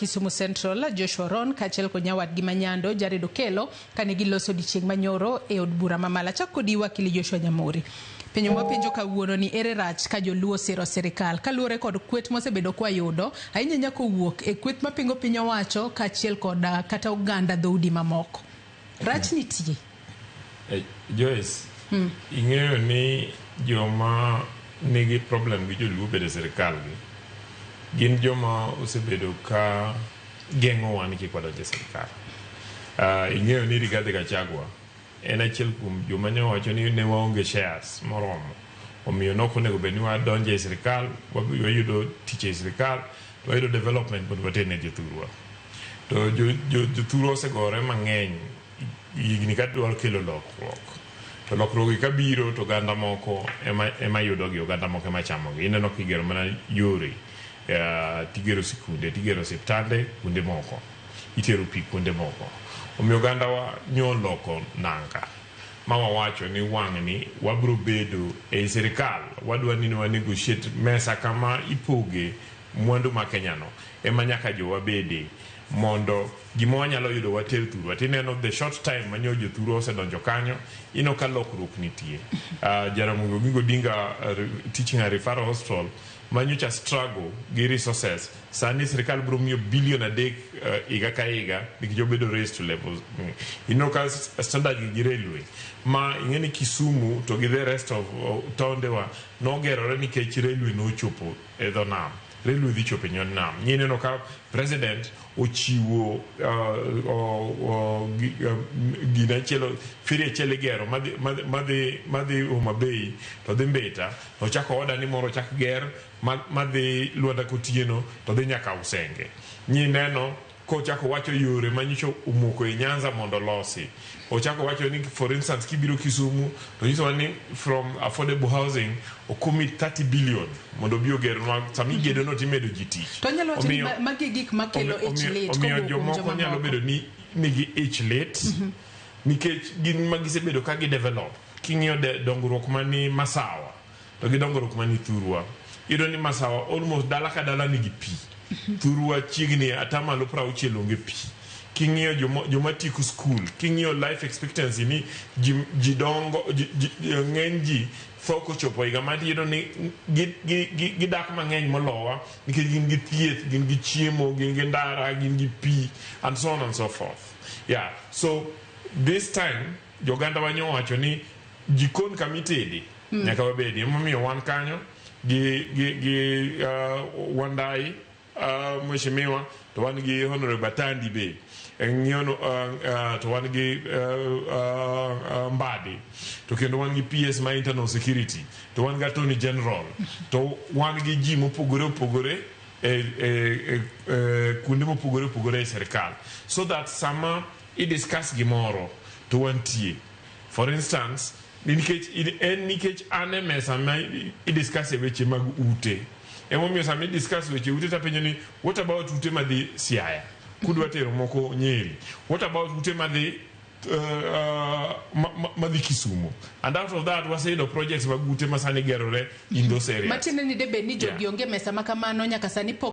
Kisumu Central Joshua Ron kaachiel kod nyawadgi ma Nyando Jared Okello kane giloso odiechieng' manyoro e od bura mamalo. Achak kodi wakili Joshua Nyamori. Penjo mwapenjo kawuono ni ere rach ka joluo osiro sirikal kaluwore kod kweth mosebedo kwayudo ahinya ahinya kowuok e kweth mapingo piny owacho kaachiel kod kata oganda dhoudi mamoko. Rach nitie. Joyce, ing'eyo ni joma nigi problem gi joluo bedo e sirikal gi gin joma osebedo ka geng'owa ni kik wadonj e sirikal. Ing'eyo ni Rigathi Gachagua en achiel kuom joma ne owacho ni ne waonge shares moromo omiyo nok onego bed ni wadonjo e sirikal wayudo tich e sirikal to wayudo development mondo water ne jothurwa to jothurwa osegore mang'eny higni ka dwaro kelo lokruok to lokruok gi kabiro to oganda moko ema yudogi oganda moko ema chamogi ineno kigero mana yore tigero sikunde tigero osiptande kuonde moko itero pi kuonde moko omiyo ogandawa nyoloko nanga ma wawacho ni wang'ni wabro bedo ei sirikal wadwa ni wa negotiate mesa kama ipoge mwandu ma Kenya no ema nyaka jowa bede mondo gima wanyalo yudo water thurwa tineno the short time manyo jothurwa osedonjo kanyo ineno ka lokruok nitie Jaramogi Oginga Odinga Teaching and Referral Hospital manyocha struggle gi resources sani sirikal biro miyo bilion 3 higa ka higa nikech obedo raised to levels ineno ka standard gi railway ma ing'e ni Kisumu to gi the rest of taondewa nogerore nikech railway nochopo e dho nam railway dhi chopo e nyon nam ineno ka president ochiwo gina achiel ferry achiel igero madhi Homa Bay to dhi Mbita to ochako order ni moro ochak ger madhi Lwanda Kotieno to dhi nyaka Usenge nyineno kochako wacho yore manyicho omoko e Nyanza mondo olosi ochako wacho ni for instance kibiro Kisumu to nyisowa ni from affordable housing ocommit 30 billion mondo obi oger sama igedo no timedo ji tich to anyalo wacho ni magi gik makelo ich lit omiyo jomoko nyalo bedo ni nigi ich lit nikech gin ma gisebedo ka gi develop king'iyo dongruok mani Masawa to gi dongruok mani Thurwa iyudo ni Masawa almost dala ka dala nigi pi Thurwa chiegni atamalo 60 onge pi king'iyo joma tieko school king'iyo life expectancy ni ji dongo ng'eny ji tho kochopo higa ma tiyudo ni gidak mang'eny molowa nikech gin gi thieth gin gi chiemo gin gi ndara gin gi pi and so on and so forth yeah so this time joganda wa nyowacho ni jikon kamitede nyaka wabedi emomiyo wan kanyo gi Wandai mheshimiwa to wan gi honorable Atandi be ng'iyo to wan gi Mbadi to kendo wan gi PS ma internal security to wan gi attorney general to wan gi ji mopogore opogore e kuonde mopogore opogore e sirikal so that sama i discuss gimoro to wantie for instance nikech en nikech an e mesa ma i discuss e weche mag ute emomiyo sama i discuss weche ute tapenjo ni what about ute madhi Siaya kudwa tero moko Nyeri what about ute madhi madhi Kisumu and out of that waseyudo projects mag ute ma sani gerore in those areas matiende ni debed ni jogi onge mesa ma kamano nyaka sani pok